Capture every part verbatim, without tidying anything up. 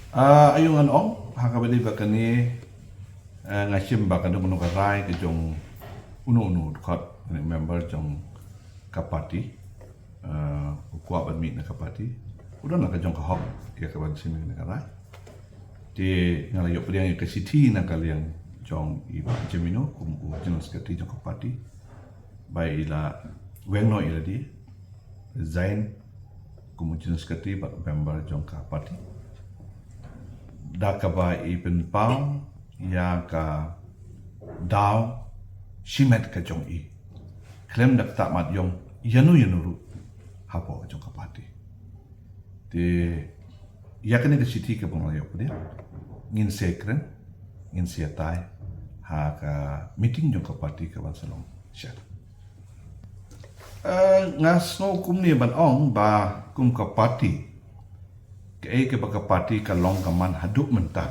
Ah, aïu ngan ong, ha kaba ïadei bad kane, eh, nga shim ba ka dei kano ka rai ka jong uno uno u dkhot, member jong ka party, eh, u kwah ban mih na ka party, u don la ka jong ka hok ïa ka ban shim ïa kane ka rai. Te nga la ïoh pdiang ïa ka shithi na ka liang jong i Bah Jemino kum u General Secretary jong ka party, ba i la weng noh ïa lade, resign kum u General Secretary bad member jong ka party, da kaba i pynpaw ïa ka daw shimet ka jong i khlem da ktah mat ïong ïano ïano ruh hapoh ka jong ka party. Te ïa kane ka shithi kaba nga la ïoh pdiang, ngin sa ïakren, ngin sa ïatai ha ka meeting jong ka party kaban sa long shen. Eh, nga sngew kumne ban ong ba kum ka party, kaei kaba ka party ka long ka man haduh mynta,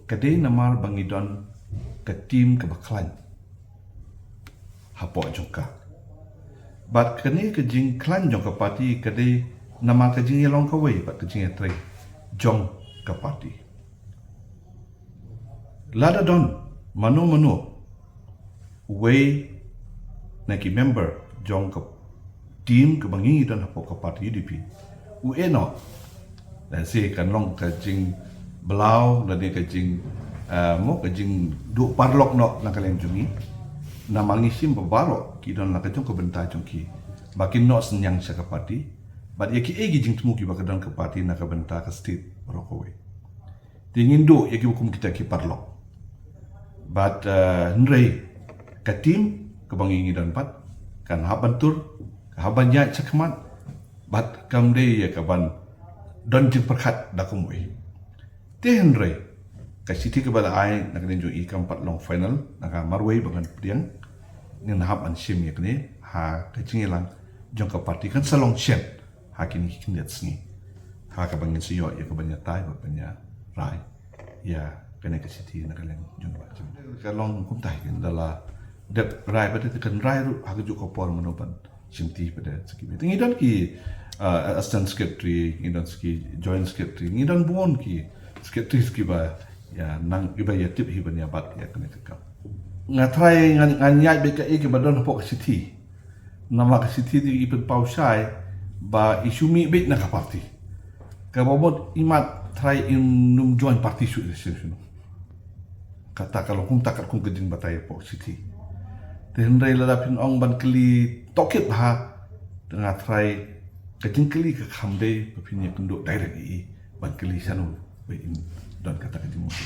ka dei namar ba ngi don ka team kaba khlaiñ hapoh jong ka. Bad kane ka jingkhlaiñ jong ka party ka dei namar ka jingïalong kawei bad ka jingïatrei jong ka party. Lada don mano mano uwei na ki member jong ka team kaba ngi don hapoh ka party U D P u ïeh noh, lehse kan long ka jingblaw lane ka jing, eh, mo, ka jingduh paralok noh na ka liang jong ngi. Namar ngi shim ba baroh ki don la ka jong ka bynta jong ki ba kin noh synñiang sha ka party. Bad ïa kiei ki jingthmu kiba ka don ka party na ka bynta ka state baroh kawei. Te ngin duh ïa kiba kum kita ki paralok. Bad, eh, hynrei ka team kaba ngi ngi don pat kan hap ban tur, ka hap ban ïaid shakhmat, bad kam dei ïa kaban don jingpyrkhat da kumwei. Te hynrei ka shithi kaba la ai na ka liang jong i kam pat long final, na ka marwei ba ngan pdiang, ngin hap ban shim ïa kane ha ka jingïalang jong ka party, kan sa long shen ha kine ki khyndiat sngi ha kaba ngin sa ïoh ïa kaban ïatai bad ban ïarai ïa kane ka shithi na ka liang jong ka party. Ka long kumta hi, kan da la dep rai pat te kan rai ruh ha kajuh ka por mano ban shimti pat te sa ki. Te ngi don ki, ah, assistant secretary, ngi don ki joint secretary, ngi don bun ki secretary kiba ïa nang, kiba ïa tip hi ban ïa bat ïa kane ka kam. Nga trai ngan, ngan ïaid beit kaei kaba don hapoh ka shithi. Namar ka shithi te i pynpaw shai ba i shu mih beit na ka party. Kaba mut i mat trai in ym join party shuh shuh shuh. Kata ka long kumta katkum ka jingbatai hapoh ka shithi. Te hynrei lada phin ong ban kylli tohkit bha, te nga trai ka jingkylli ka kham dei ba phin ïakynduh direct ïa i ban kylli shano ba in don kata ka jingmut.